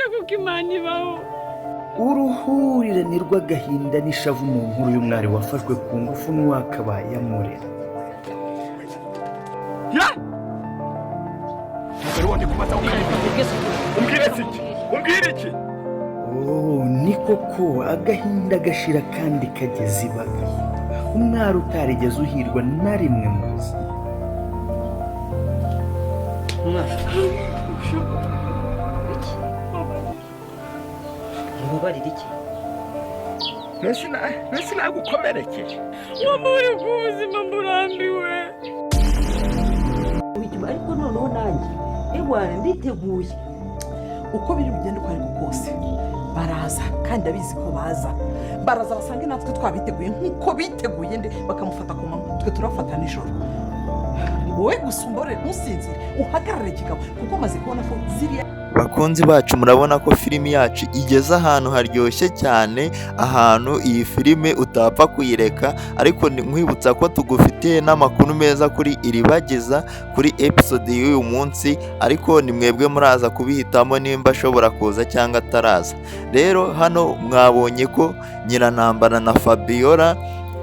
Kuko Imana ibaho. Uruhurirane rw'agahinda n'ishavu mu nkuru y'umwari wafashwe ku ngufu n'uwakabaye amurera. Ya! Ntabwo ari wowe ndi kubaza. Umbwire iki? Umbwire iki? Oh, ni koko agahinda gashira kandi kageze ibaga. Umwari utarigeze uhirwa na rimwe mu buzima. Mubabarire iki? Mbese nagukomerekeje? Wamubure ku buzima, murambiwe. Ariko noneho nanjye ewana nditeguye. Uko biri bugende uko ariko kose, baraza kandi ndabizi ko baza. Baraza basange natwe twabiteguye nk'uko biteguye nde bakamufata ku manywa, twe turabafata nijoro. Wowe gusa umborere, ntusinzire, uhagarare kigabo, kuko maze kubona ko ziriya Bakunzi bacu, murabona ko filimi yacu igeze ahantu haryoshye cyane, ahantu iyi filime utapfa kuyireka. Ariko nkwibutsa ko tugufitiye n'amakuru meza kuri Iribagiza kuri episode y'uyu munsi, ariko ni mwebwe muraza kubihitamo nimba ashobora kuza cyangwa ataraza. Rero hano mwabonye ko Nyirantambara na Fabiola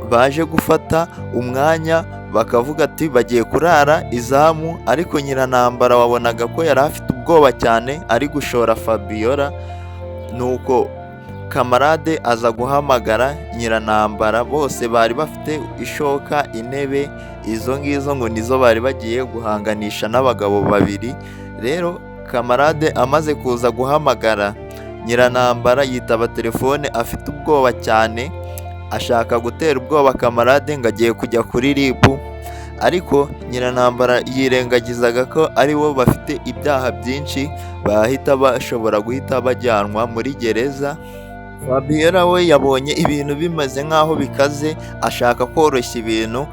baje gufata umwanya, bakavuga ati bagiye kurara izamu, ariko Nyirantambara wabonaga ko yari afite ubwoba cyane ari gushora Fabiola. Nuko Kamarade aza guhamagara Nyirantambara, bose bari bafite ishoka, intebe, izo ngizo ngo nizo bari bagiye guhanganisha n'abagabo babiri. Rero Kamarade amaze kuza guhamagara Nyirantambara, yitaba telefone afite ubwoba cyane, ashaka gutera ubwoba Kamarade ngo agiye kujya kuri RIB, ariko Nyirantambara yirengagizaga ko ari bo bafite ibyaha byinshi, bahita bashobora guhita bajyanwa muri gereza. Fabiola we yabonye ibintu bimeze nk'aho bikaze, ashaka koroshya ibintu.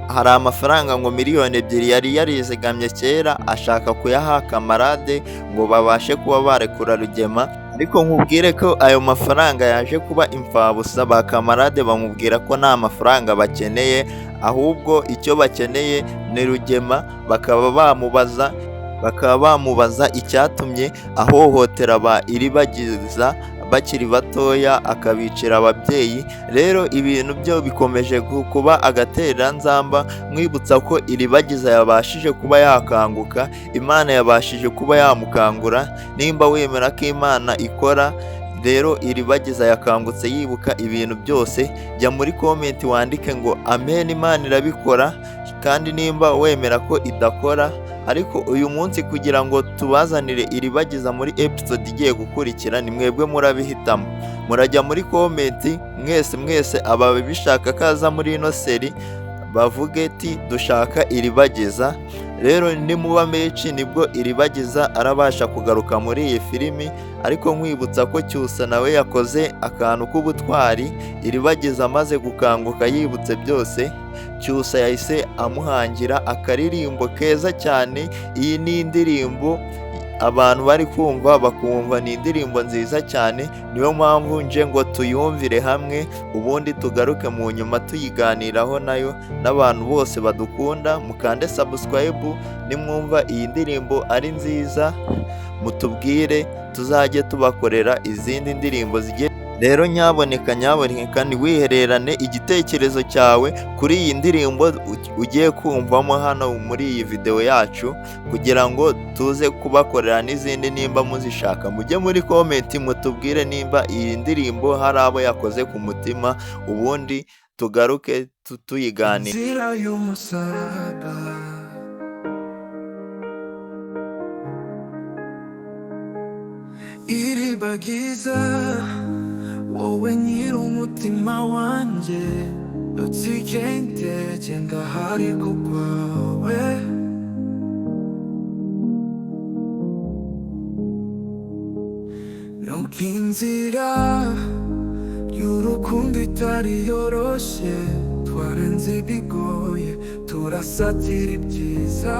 Hari amafaranga ngo 2 miliyoni yari yarizigamye kera, ashaka kuyaha Kamarade ngo babashe kuba barekura Rugema. Ariko nkubwire ko ayo mafaranga yaje kuba imfabusa. Ba Kamarade bamubwira ko nta mafaranga bakeneye, ahubwo icyo bakeneye ni Rugema, bakaba bamubaza icyatumye ahohotera ba Iribagiza bakiri batoya, akabicira ababyeyi. Rero ibintu byo bikomeje kuba agatereranzamba. Mwibutsa ko Iribagiza yabashije kuba yakanguka, Imana yabashije kuba yamukangura. Nimba wemera ko Imana ikora, rero Iribagiza yakangutse yibuka ibintu byose, jya muri comment wandike ngo "Amen, Imana irabikora". Kandi nimba wemera ko idakora, ariko uyu munsi kugira ngo tubazanire Iribagiza muri episode igiye gukurikira, ni mwebwe murabihitamo. Murajya muri comment mwese mwese, ababishaka kaza muri ino série bavuge ati "Dushaka Iribagiza". Rero nimuba menshi nibwo Iribagiza arabasha kugaruka muri iyi filimi. Ariko nkwibutsa ko Cyusa nawe yakoze akantu k'ubutwari. Iribagiza amaze gukanguka yibutse byose, Cyusa yahise amuhangira akaririmbo keza cyane. Iyi ni indirimbo abantu bari kumva bakumva ni indirimbo nziza cyane, niyo mpamvu nje ngo tuyumvire hamwe, ubundi tugaruke mu nyuma tuyiganiraho nayo n'abantu bose badukunda. Mukande subscribe nimwumva iyi ndirimbo ari nziza, mutubwire tuzajye tubakorera izindi ndirimbo zigiye. Rero nyaboneka, nyaboneka, ntiwihererane igitekerezo cyawe kuri iyi ndirimbo ugiye kumvamo hano muri iyi videwo yacu, kugira ngo tuze kubakorera n'izindi nimba muzishaka. Mujye muri comment mutubwire nimba iyi ndirimbo hari abo yakoze ku mutima, ubundi tugaruke tuyiganira. Inzira y'umusaraba Iribagiza, wowe nyiri umutima wanjye, ntucike genda hari kukwawe. Nuko inzira y'urukundo itari yoroshye, twarenze ibigoye, turasatira ibyiza.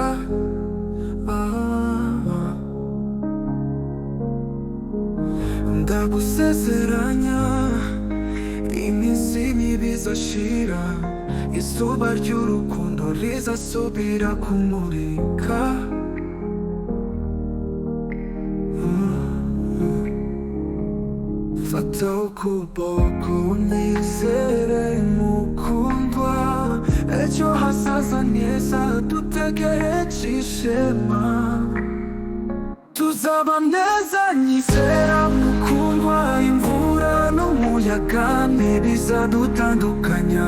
Ah. Ndagusezeranya iminsi mibi izashira, izuba ry'urukundo rizasubira kumurika. Fata ukuboko unyizere mukundwa, ejo hazaza neza dutegereje ishema. Tuzaba neza nyizera mukundwa, imvura n'umuyaga ntibizadutandukanya.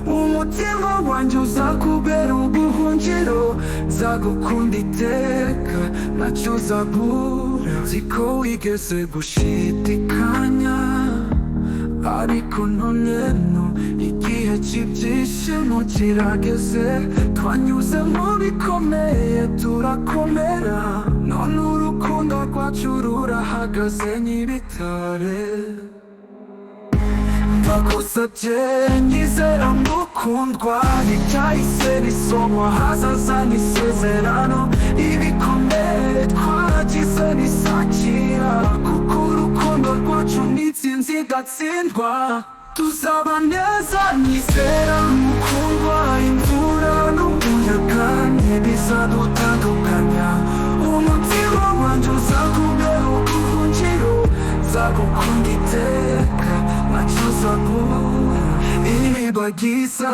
Umutima wanjye uzakubera ubuhungiro, nzagukunda iteka ntacyo uzabura. Nzi ko wigeze gushidikanya, ariko none no igihe cy'ibyishimo kirageze. Twanyuze mu bikomeye turakomera, none urukundo rwacu rurahagaze nk'ibitare. Ndagusabye nyizera mukundwa, ibyahise bisomwa hazaza n'isezerano. Ibikomere twagize bisakira, kuko urukundo rwacu n'intsinzi igatsindwa. Tuzaba neza nyizera mukundwa, imvura n'umuyaga ntibizadutandukanya. Umutima wanjye uzakubera ubuhungiro, nzagukunda iteka ntacyo uzabura. Iribagiza,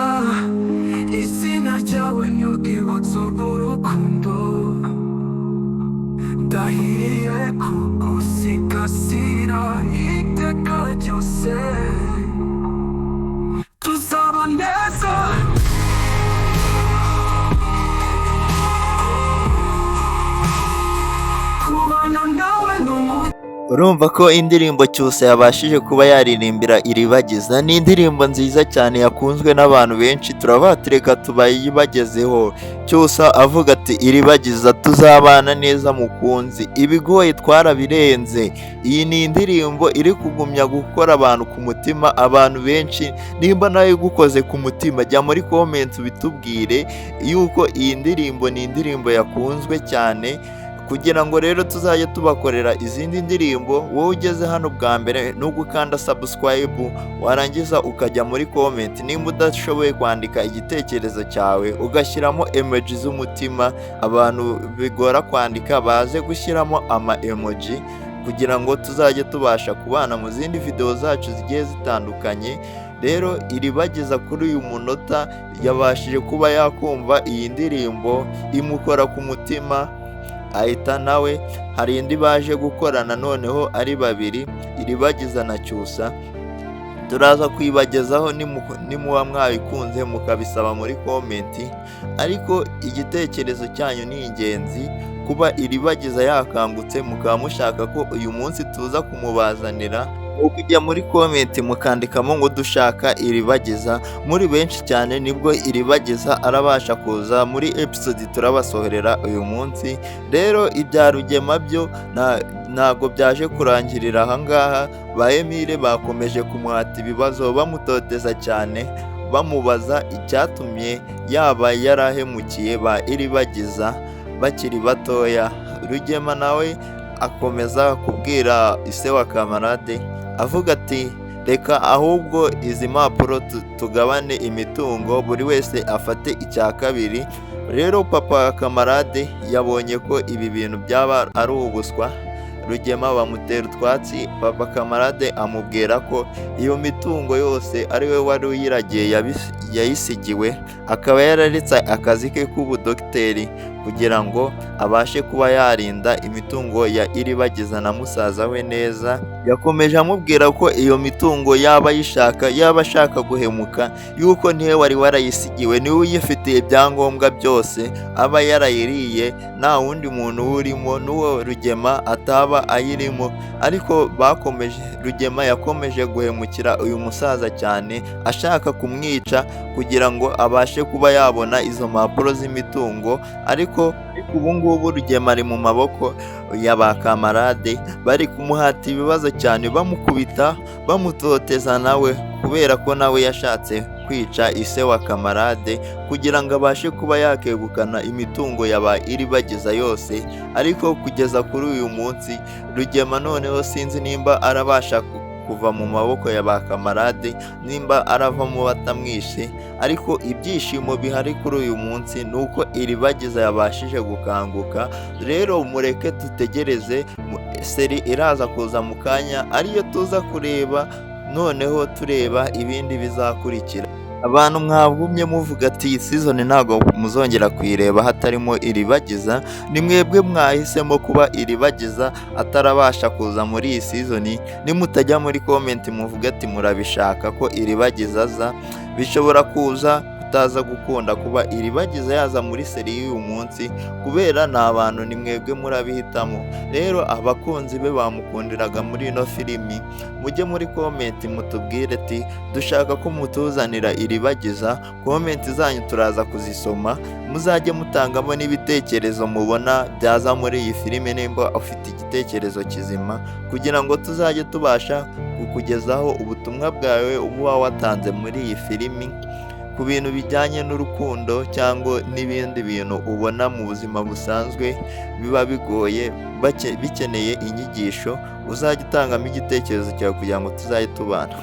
izina ryawe ni urwibutso rw'urukundo. Ndahiriye kugusigasira iteka ryose. Tuzaba neza. Kubana nawe ni Urumva ko indirimbo Cyusa yabashije kuba yaririmbira Iribagiza ni indirimbo nziza cyane yakunzwe n'abantu benshi, turabatereka tubayibagezeho. Cyusa avuga ati Iribagiza tuzabana neza mukunzi, ibigoye twarabirenze. Iyi ni indirimbo iri kugumya gukora abantu ku mutima, abantu benshi. Nimba nawe igukoze ku mutima jya muri comment ubitubwire yuko iyi ndirimbo ni indirimbo yakunzwe cyane. Kugira ngo rero tuzajye tubakorera izindi ndirimbo, wowe ugeze hano bwa mbere nubwo ukanda subscribe, warangiza ukajya muri comment, nimba udashoboye kwandika igitekerezo cyawe ugashyiramo emoji z'umutima. Abantu bigora kwandika baze gushyiramo ama emoji kugira ngo tuzajye tubasha kubana mu zindi video zacu zigiye zitandukanye. Rero Iribagiza kuri uyu munota yabashije kuba yakumva iyi ndirimbo imukora ku mutima, ahita nawe hari indi baje gukorana noneho ari babiri, Iribagiza na Cyusa. Turaza kuyibagezaho nimuba mwabikunze mukabisaba muri komenti, ariko igitekerezo cyanyu ni ingenzi. Kuba Iribagiza yakangutse mukaba mushaka ko uyu munsi tuza kumubazanira, ukujya muri komenti mukandikamo ngo dushaka Iribagiza muri benshi cyane, nibwo Iribagiza arabasha kuza muri episode turabasohorera uyu munsi. Rero ibya Rugema byo ntabwo byaje kurangirira ahangaha. Ba Emile bakomeje kumuhata ibibazo, bamutoteza cyane, bamubaza icyatumye yaba yarahemukiye ba Iribagiza bakiri batoya. Rugema nawe akomeza kubwira ise wa Kamarade avuga ati reka ahubwo izi mpapuro tugabane imitungo, buri wese afate icya kabiri. Rero papa Kamarade yabonye ko ibi bintu byaba ari ubuswa, Rugema bamutera utwatsi. Papa Kamarade amubwira ko iyo mitungo yose ari we wari uyiragiye yayisigiwe, akaba yararetse akazi ke k'ubudogiteri kugira ngo abashe kuba yarinda imitungo ya Iribagiza na musaza we neza. Yakomeje amubwira ko iyo mitungo yaba ayishaka, yaba ashaka guhemuka, yuko niwe wari warayisigiwe, niwe uyifitiye ibyangombwa byose, aba yarayiriye nta wundi muntu uwurimo, n'uwo Rugema ataba ayirimo. Ariko bakomeje, Rugema yakomeje guhemukira uyu musaza cyane, ashaka kumwica kugira ngo abashe kuba yabona izo mpapuro z'imitungo. Ariko ubu ngubu Rugema ari mu maboko ya ba Kamarade, bari kumuhata ibibazo cyane, bamukubita, bamutoteza nawe, kubera ko nawe yashatse kwica ise wa Kamarade kugira ngo abashe kuba yakegukana imitungo ya ba Iribagiza yose. Ariko kugeza kuri uyu munsi Rugema noneho sinzi nimba arabasha kuva mu maboko ya ba Kamarade, nimba aravamo batamwishe. Ariko ibyishimo bihari kuri uyu munsi ni uko Iribagiza yabashije gukanguka. Rero mureke dutegereze Seri iraza kuza mu kanya ariyo tuza kureba, noneho tureba ibindi bizakurikira. Abantu mwagumye muvuga ati iyi season ntabwo muzongera kuyireba hatarimo Iribagiza, ni mwebwe mwahisemo kuba Iribagiza atarabasha kuza muri iyi season. Nimutajya muri comment muvuga ati murabishaka ko Iribagiza aza, bishobora kuza kutaza gukunda kuba Iribagiza yaza muri seri y'uyu munsi, kubera ni abantu ni mwebwe murabihitamo. Rero abakunzi be bamukundiraga muri ino filimi, mujye muri comment mutubwire ati dushaka ko mutuzanira Iribagiza. Comment zanyu turaza kuzisoma, muzajye mutangamo n'ibitekerezo mubona byaza muri iyi filime, nimba ufite igitekerezo kizima, kugira ngo tuzajye tubasha kukugezaho ubutumwa bwawe uba watanze muri iyi filimi ku bintu bijyanye n'urukundo cyangwa n'ibindi bintu ubona mu buzima busanzwe biba bigoye bikeneye inyigisho, uzajya utangamo igitekerezo cyawe kugira ngo tuzajye tubana.